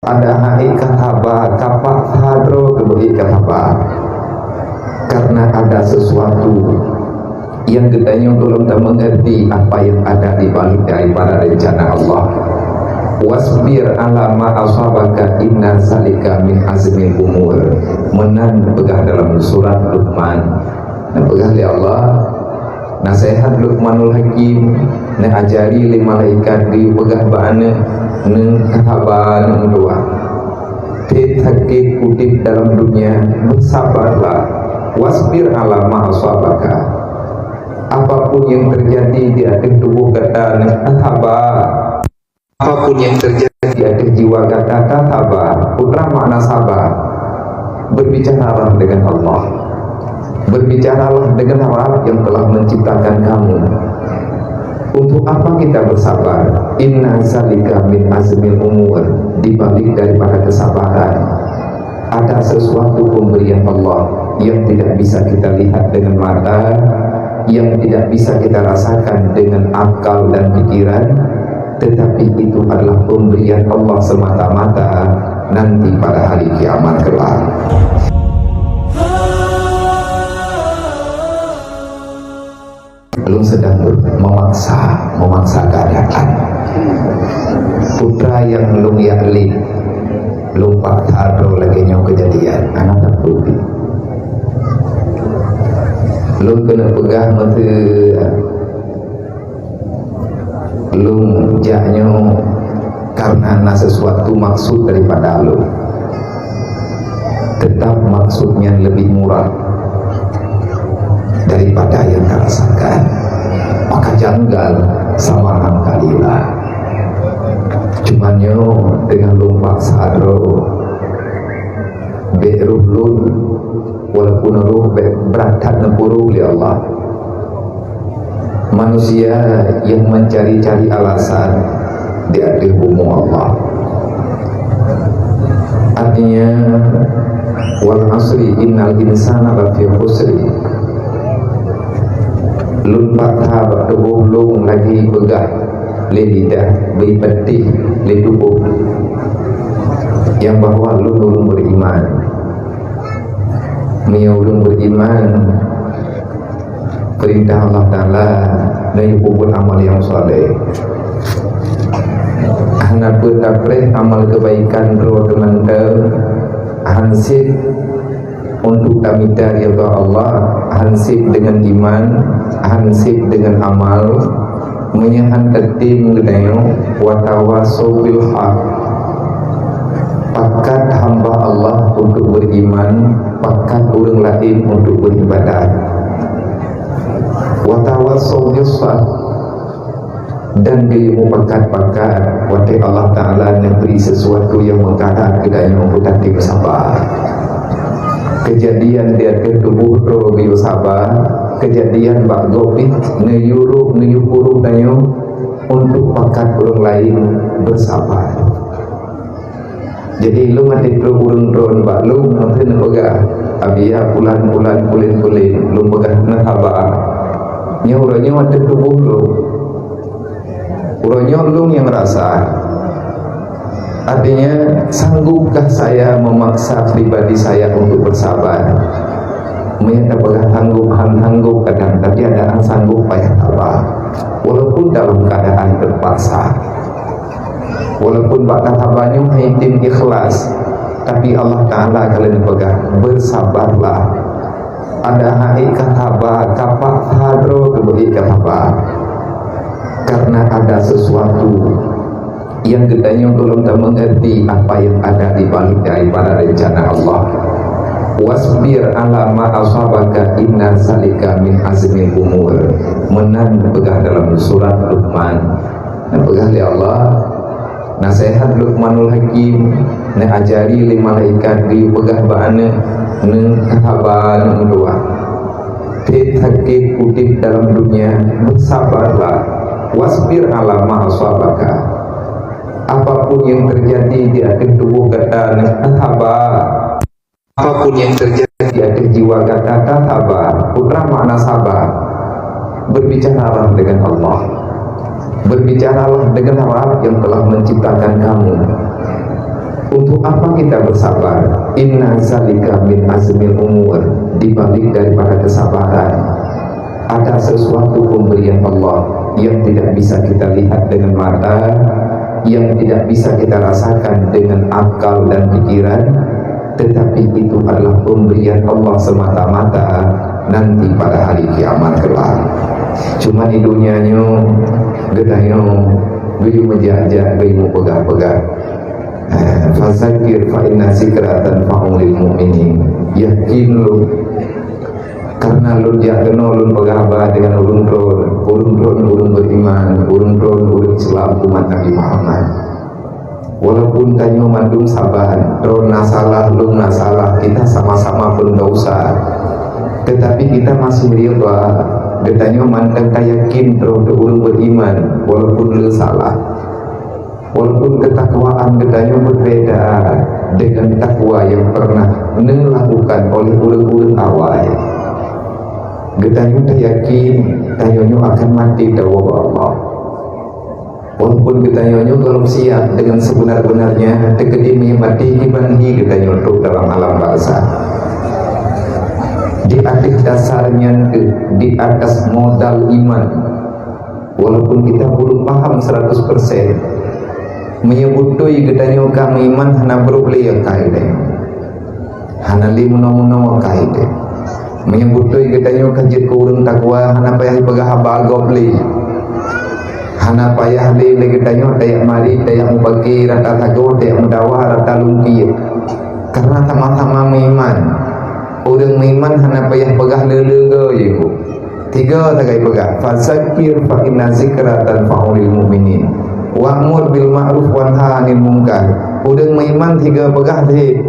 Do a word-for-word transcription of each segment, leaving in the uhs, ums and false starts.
Ada hai ka haba, kapak hadro keubeue ka haba. Karena ada sesuatu yang geutanyoe gohlom tamengerti apa yang ada di balik daripada rencana Allah. Wasbir ala ma asabaka inna zalika min azmil umur. Meunan peugah dalam surat Luqman. Neupeugah lé Allah, naseuhat Luqmanul Hakim, neuajari lé malaikat geupeugah bak aneuk, neuhaba aneuk dua. Tiep sakét udeb dalam dunia, bersabarlah. Wasbir ala ma asabaka. Apapun yang terjadi di atas tubuh gata, neuhaba. Apapun yang terjadi di atas jiwa gata, ka sabar. Peue makna sabar? Berbicaralah dengan Allah. Berbicaralah dengan Rabb yang telah menciptakan kamu. Untuk apa kita bersabar? Inna zalika min azmil umur. Di balik daripada kesabaran, ada sesuatu pemberian Allah yang tidak bisa kita lihat dengan mata, yang tidak bisa kita rasakan dengan akal dan pikiran, tetapi itu adalah pemberian Allah semata-mata nanti pada hari kiamat kelak. Lôn sedang memaksa, memaksa keadaan. Putra nyang lôn jak lét, lôn paksa droe lagèe nyoe keujadian, hana tateupeue. Lôn keuneuk peugah meuseu lôn jak nyoe karena na sesuatu maksud daripada lôn. Tetap maksud nyan lebih murah daripada yang karasakan. Maka janggal sama hangkalilah. Cuma nyoe teungoh lôn paksa droe. Bèk roh lôn, walaupun roh bèk brat that neupeuroh lé Allah. Manusia yang mencari-cari alasan di ateueh bumoe Allah. Artinya, wal asri innal insana lafi khusri. Lôn paksa bak tuboh lôn lagèe peugah lé lidah, bri peutih lé tuboh, nyang bahwa lôn ureueng beriman. Meunyoe ureueng beriman, peurintah Allah Taala, neuyue peubuet amal nyang saleh. Hana peue tapreh amal keubaikan droe teumantong, hansét untuk tamita ridha Allah, hansét deungon iman, hansét deungon amal, meunyoe han tatem geutanyoe, watawasau bil haq. Pakat hamba Allah untuk beriman, pakat ureueng laén untuk beribadat. Watawasau bis sabr. Dan geuyue mupakat-pakat watèe Allah Taala neubri sesuatu nyang meukarat keu geutanyoe beutatem sabar. Keujadian di ateueh tuboh droe geuyue sabar, keujadian bak gob pih neuyue roh, neuyue peurunoe tanyoe untuk pakat ureueng laén beusabar. Jadi, lôn até troh ureueng droen bak lôn, lôn keuneuk peugah, "Abiya pulan-pulan, pulen-pulen," lôn peugah, "Neuhaba." Nyoe uroe nyoe ateueh tuboh lôn. Uroe nyoe lôn nyang rasa. Artinya, sanggupkah saya memaksa pribadi saya untuk bersabar? Meunyoe tapeugah sanggup, han sanggup kadang, tapi ada han sanggup payah sabar. Walaupun dalam keadaan terpaksa. Walaupun bak tasaba nyoe hai tem ikhlas, tapi Allah Taala ka lheueh peugah, "Bersabarlah." Ada hai ka saba, kapak hadroe keubeue ka saba. Karena ada sesuatu yang geutanyoe gohlom tameungerti apa yang ada di balik daripada rencana Allah. Wasbir ala ma asabaka inna zalika min azmil umur. Meunan peugah dalam surat Luqman. Neupeugah lé Allah, naseuhat Luqmanul Hakim, neuajari lé malaikat geupeugah bak aneuk, neuhaba aneuk dua. Tiep sakét udeb dalam dunia, bersabarlah. Wasbir ala ma asabaka. Apapun yang terjadi di ateueh tuboh gata, neuhaba. Apapun yang terjadi di ateueh jiwa gata, ka sabar. Peue makna sabar? Berbicaralah dengan Allah. Berbicaralah dengan Rabb yang telah menciptakan kamu. Untuk apa kita bersabar? Inna zalika min azmil umur. Di balik daripada kesabaran, ada sesuatu pemberian Allah yang tidak bisa kita lihat dengan mata, yang tidak bisa kita rasakan dengan akal dan pikiran, tetapi itu adalah pemberian Allah semata-mata nanti pada hari kiamat kelak. Cuma di dunia nyoe, geutanyoe geuyue meujak-jak, geuyue meupeugah-peugah. Eh, fazakir fa inna zikra tanfa'u lil mu'minin. Yakin lôn, karena lôn jak keunoe lôn peugah haba deungon ureuëng droen, ureuëng droen ureuëng beriman, ureuëng droen ureuëng Islam umat Nabi Muhammad. Walaupun tanyoe mandum saban, droen na salah, lôn na salah, kita sama-sama pun dosa. Tetapi kita masih ridha, geutanyoe mantong ka yakin droen ureuëng beriman, walaupun le salah. Walaupun ketakwaan geutanyoe berbeda dengan takwa yang pernah neulakukan oleh ureuëng-ureuëng awai, geutanyoe tayakin tanyoe nyoe akan maté tawoe bak Allah. Walaupun geutanyoe nyoe gohlom siap dengan sebenar-benarnya, teukeudi meunyoe maté kiban hi geutanyoe trok dalam alam barzakh. Di atas dasar nyan deuh, di atas modal iman, walaupun kita belum paham seratus persen. Meunyoe beutôi geutanyoe ka meuiman, hana brok lé akai deh. Hana lé meunoe-meunoe akai deh. Meunyoe beutôi geutanyoe ka jeuet keu ureuëng takwa, hana payah peugah haba gob lé. Hana payah lé lé geutanyoe tajak mari, tajak mubagi rata sagoe, tajak meudawa rata lungkiek. Karena sama-sama meuiman. Ureuëng meuiman hana payah peugah le-le goe, ya, Bu. Tiga sagai peugah, "Fazakir fa inna zikra tanfa'u lil mu'minin. Wa'mur bil ma'ruf wanha 'anil munkar." Ureuëng meuiman tiga peugah deh.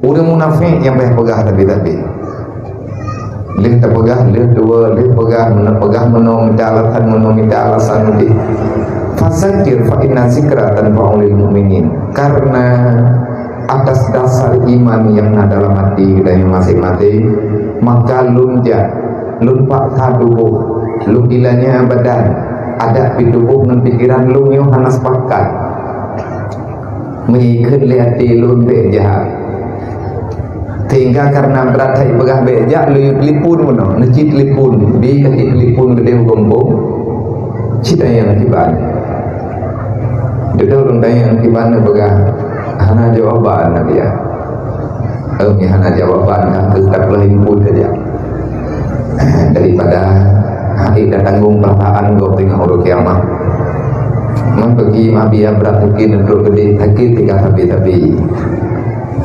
Ureuëng munafék nyang payah peugah tapi-tapi. Lheueh tapeugah, lheueh dua, lheueh peugah, meunoe peugah meunoe mita alasan, meunoe mita alasan deh. "Fazakir fa inna zikra tanfa'u lil mu'minin." Karena atas dasar iman yang na dalam hati geutanyoe masing-masing, maka lôn jak, lôn paksa tuboh, lôn ilanya badan, adak pih tuboh ngon pikeran lôn nyoe hana sepakat. Meunyoe ikheun lé até lôn bék jak. Sehingga karena brat that peugah bék jak, lôn telepon meunoe, neucit telepon, bi ka cit telepon keudéh u gampông. Cit ayang kiban. Dudoe lôn tanyong kiban neupeugah, hana jawaban na dia. Oh, nyan hana jawaban, ka keutak leuh impun saja. Daripada hai dah tanggung perasaan gob teuingat uroe kiamat. Man peugi mabia brat sakét neutrok keudéh, sakét tinggai sabe-sabe.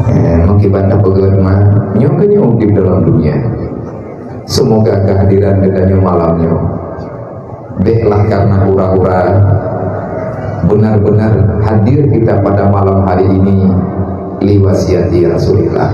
Eh, meukiban tapeugét ma, nyoe keuh nyoe udeb dalam dunia. Semoga kehadiran geutanyoe malam nyoe béklah karena hura-hura, benar-benar hadir kita pada malam hari ini li wasiati Rasulillah.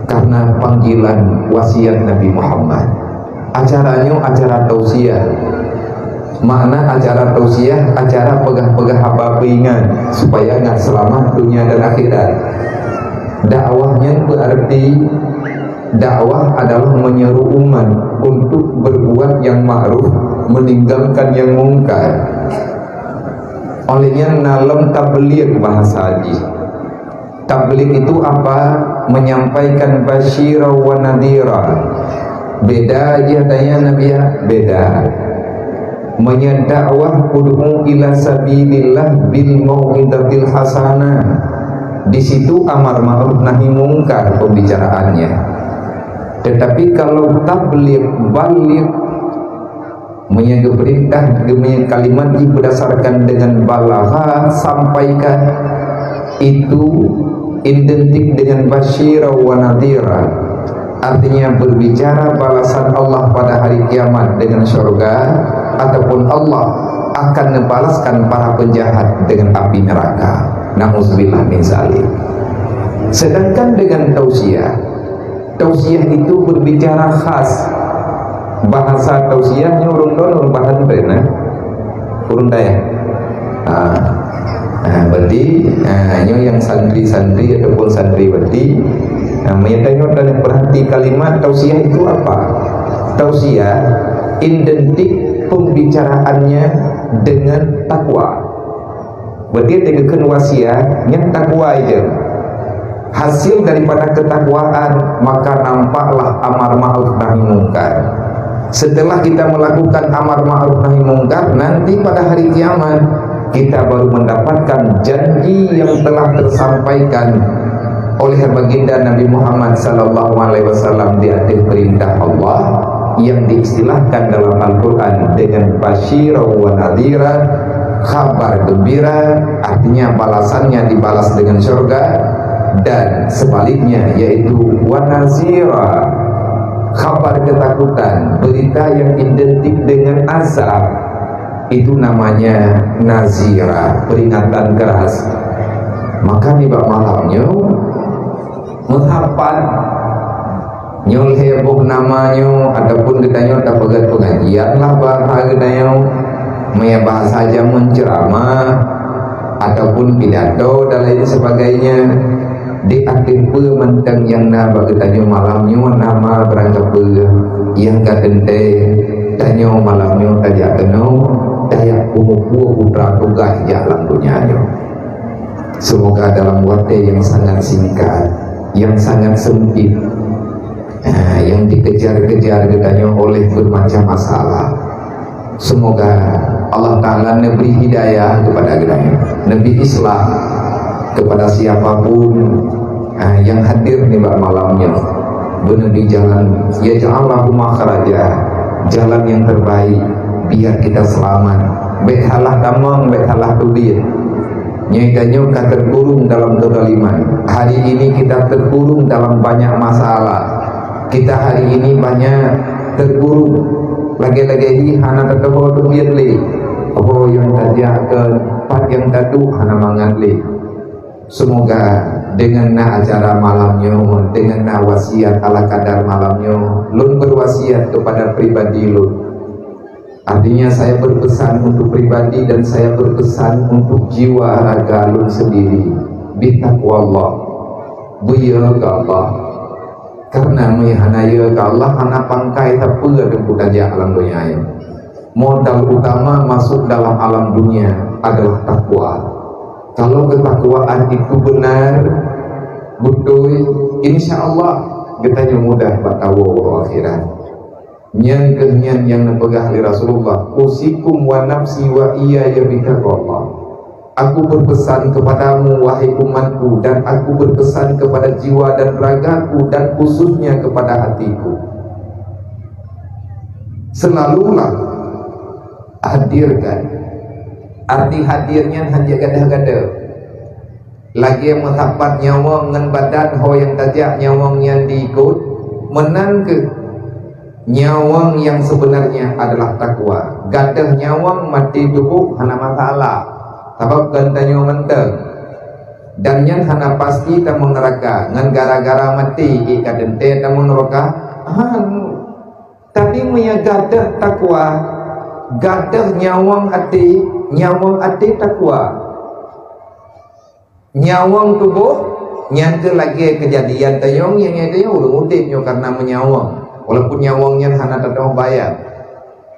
Karena panggilan wasiat Nabi Muhammad. Acara nyoe acara tausiah. Makna acara tausiah, acara peugah-peugah haba peuingat supaya ngat seulamat dunia dan akhirat. Dakwah nyan berarti Dakwah adalah meunyeru umat untuk berbuat nyang ma'ruf, meuninggalkan nyang mungkar. Óh lheueh nyan na lom tabligh bahasa jih. Tabligh itu apa? Menyampaikan basyira wa nadhira. Beda jih tanya Nabi ya? Beda. Meunyoe dakwah, ud'u ila sabilillah bil mau'izatil hasanah. Di situ amar ma'ruf nahi mungkar pembicaraannya. Tetapi kalau tabligh, baligh, meunyoe geupeurintah, meunyoe kalimat jih berdasarkan dengan balagha, sampaikan, itu identik dengan basyira wa nadhira. Artinya berbicara balasan Allah pada hari kiamat dengan syurga, ataupun Allah akan membalaskan para penjahat dengan api neraka. Nauzubillah min zalik. Sedangkan dengan tausiah, tausiah itu berbicara khas. Bahasa tausiah nyoe ureuëng don ureuëng Banten, eh? Ureuëng dayah. Ah. Ah, berarti, ah, nyoe nyang santri-santri ataupun santriwati, ah, meunyoe tanyoe dan perhati kalimat tausiah itu apa? Tausiah identik pembicaraannya dengan takwa. Berarti dikheun wasiat nyang takwa itu. Hasil daripada ketakwaan, maka nampaklah amar ma'ruf nahi mungkar. Setelah kita melakukan amar ma'ruf nahi mungkar, nanti pada hari kiamat, kita baru mendapatkan janji yang telah tersampaikan oleh Baginda Nabi Muhammad sallallahu alaihi wasallam di atas perintah Allah yang diistilahkan dalam Al-Quran dengan basyira wa nadhira, kabar gembira, artinya balasannya dibalas dengan syurga, dan sebaliknya, yaitu wa nazira, kabar ketakutan, berita yang identik dengan azab. Itu namanya nazira, peringatan keras. Maka nibak malam nyoe, meusapat nyoe lhèe boh nama nyoe, ataupun geutanyoe tapeugah pengajian lah bahasa geutanyoe, meuya bahasa jameun, ceramah, ataupun pidato dan lain sebagainya. Di ateueh peue mantong nyang na bak geutanyoe malam nyoe, nama barangkapeue nyang ka teuntèe tanyoe malam nyoe tajak keunoe, tajak peumuphom putra tugaih jak lam donya nyoe. Semoga dalam watèe nyang sangat singkat, nyang sangat sempit, ah, nyang dikejar-kejar geutanyoe oleh bermacam masalah, semoga Allah Ta'ala neubri hidayah kepada geutanyoe, neubri islah kepada siapapun, ah, nyang hadir nibak malam nyoe. Beuneubri jalan, yaj'al lahu makhraja, jalan yang terbaik, biar kita selamat. Bèk salah tamong, bèk salah teubiet. Nyoe tanyoe ka terkurung dalam kezaliman. Hari ini kita terkurung dalam banyak masalah. Kita hari ini banyak terkurung. Lagèe-lagèe hi hana tateupeue teubiet lé. Ho nyang tajak keu pat nyang taduek hana mangat lé. Semoga dengan na acara malam nyoe, dengan na wasiat ala kadar malam nyoe, lôn berwasiat kepada pribadi lôn. Artinya, saya berpesan untuk pribadi dan saya berpesan untuk jiwa raga lôn sendiri. Bitaqwallah. Beuye keu Allah. Karena meunyo hana ye keu Allah, hana pangkai sapeue teungku tajak lam donya nyoe. Modal utama masuk dalam alam dunia adalah takwa. Kalau ketakwaan itu benar, beutôi, insya Allah geutanyoe mudah bak tawoe uroe akhirat. Nyan keuh nyan nyang neupeugah lé Rasulullah, "Usikum wa nafsi wa iyaya bitaqwallah." Aku berpesan kepadamu, wahai umatku, dan aku berpesan kepada jiwa dan ragaku, dan khususnya kepada hatiku. Selalulah hadirkan. Arti hadir nyan hana gadoh-gadoh. Lagèe meusapat nyawöng ngon badan, ho nyang tajak nyawöng nyan diikot, meunan keuh nyawöng nyang sebenarnya adalah takwa. Gadoh nyawöng maté tuboh hana masalah, sabab kon tanyoe mantong. Dan nyan hana pasti tamong neuraka ngon gara-gara maté, ék ka teuntèe tamong neuraka. Hana. Tapi meunyo gadoh takwa, gadoh nyawöng até, nyawöng até takwa. Nyawöng tuboh, nyan keuh lagèe keujadian tanyoe, nyang tanyoe ureueng udép nyoe karena meunyawöng, walaupun nyawöng nyan hana tateupeue bayar.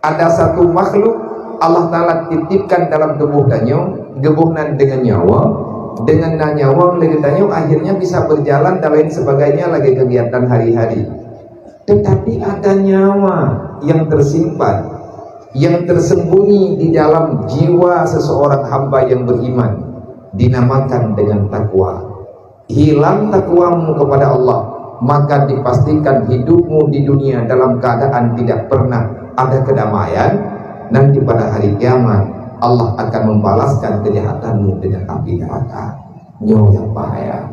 Ada satu makhluk Allah Taala titipkan dalam tuboh tanyoe, geuboh nan deungon nyawöng, deungon na nyawöng lagèe tanyoe, akhirnya bisa berjalan dan lain sebagainya lagèe kegiatan hari-hari. Tetapi ada nyawa yang tersimpan, yang tersembunyi di dalam jiwa seseorang hamba yang beriman, dinamakan dengan takwa. Hilang takwamu kepada Allah, maka dipastikan hidupmu di dunia dalam keadaan tidak pernah ada kedamaian. Nanti pada hari kiamat, Allah akan membalaskan kejahatanmu dengan api neraka. Nyoe nyang bahaya.